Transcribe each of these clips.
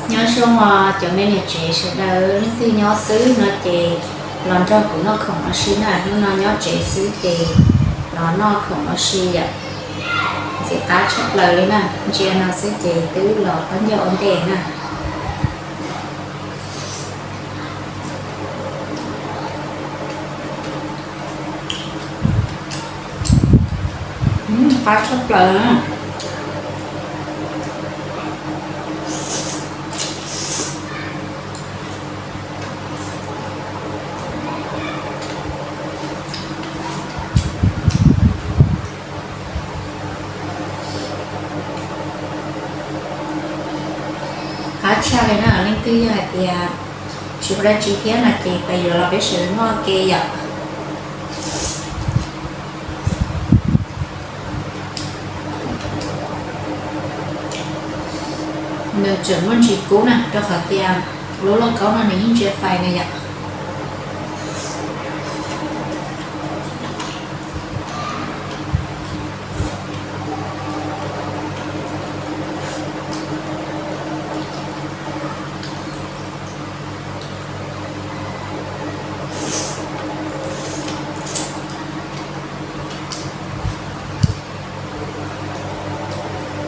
Nyob zoo os cov me niam tsev sawv daws, leej twg nyob xwb no ces los nrog kuv noj khoom ua si na. Hnub no nyob tsev xwb ces los noj khoom ua si yom. Ntxim qab tshaj plaws li na, ntsia no xwb ces twb los pab ncauj ua ntej na. Qab tshaj plaws. Qab tshaj li na, leej twg yog hais tias tsis ua dab tsi thiab no ces peb yuav los peb sawv daws noj ke yom. Nws tseem muaj ntsis kub na, rau qhov tias lub lauj kaub no nws yeej ntsia fais na yom.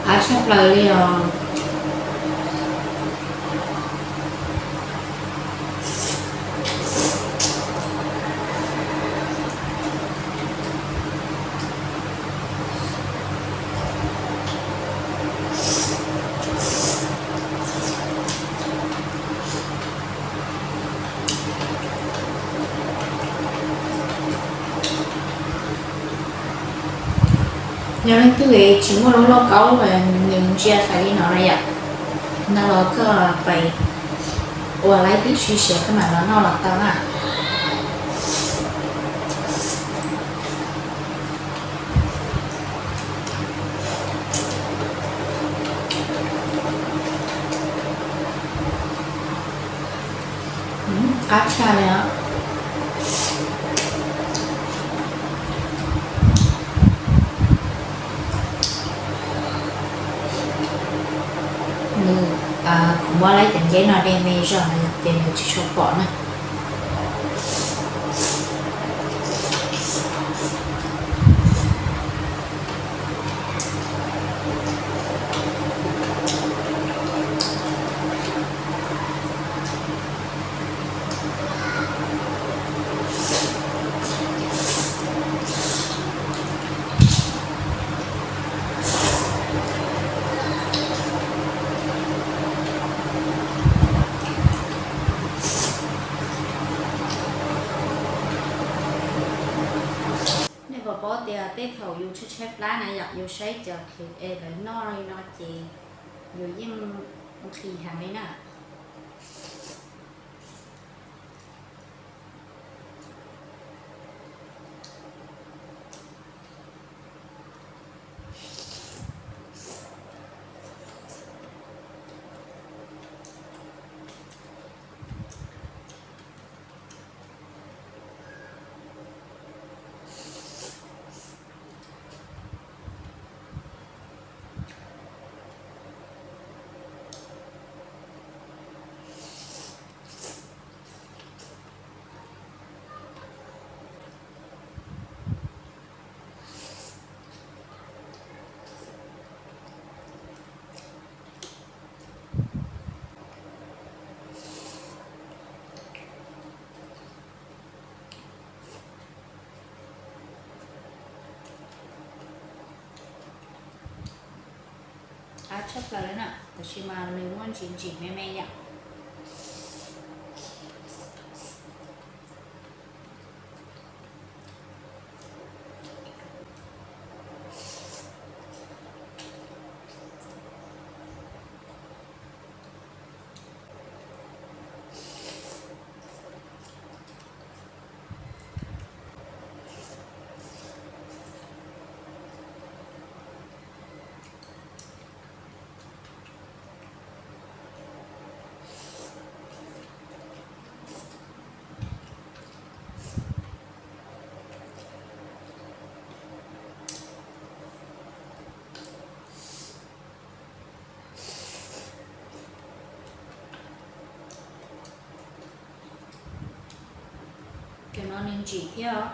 Qab tshaj plaws li os. Yog leej twg tsis muaj lub lauj kaub, nws ntsia fais li no na yom, no los koj pais ua laib tib si seb koj mam los noj los tau na. Qab tshaj li os. Nws, kuv muab lawv cov nceb no de me zog no ces nws tsis tshua pom na. Nej puas paub tias tej thaum yus tshaib tshaib plab na yom, yus saib cov creator lawv noj li no ces yus yeej nqhis heev li na. Qab tshaj plaws li na, tab sis mas nws muaj ntsim ntsim me me yom. Nws ntsim thiab,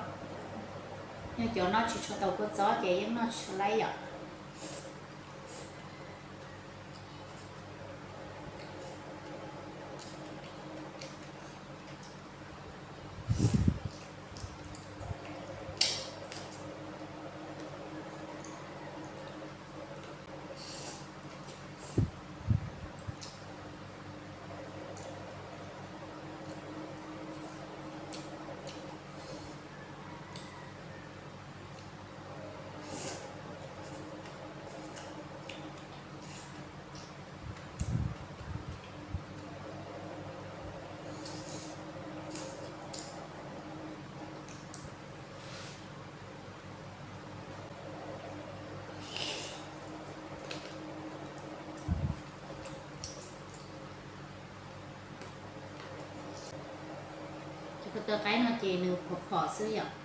yog cov noj tsis tshua tau kua txob ces yeej noj tsis tshua laib yom. Cov ko taw qaib no ces nws phom phom xwb yom.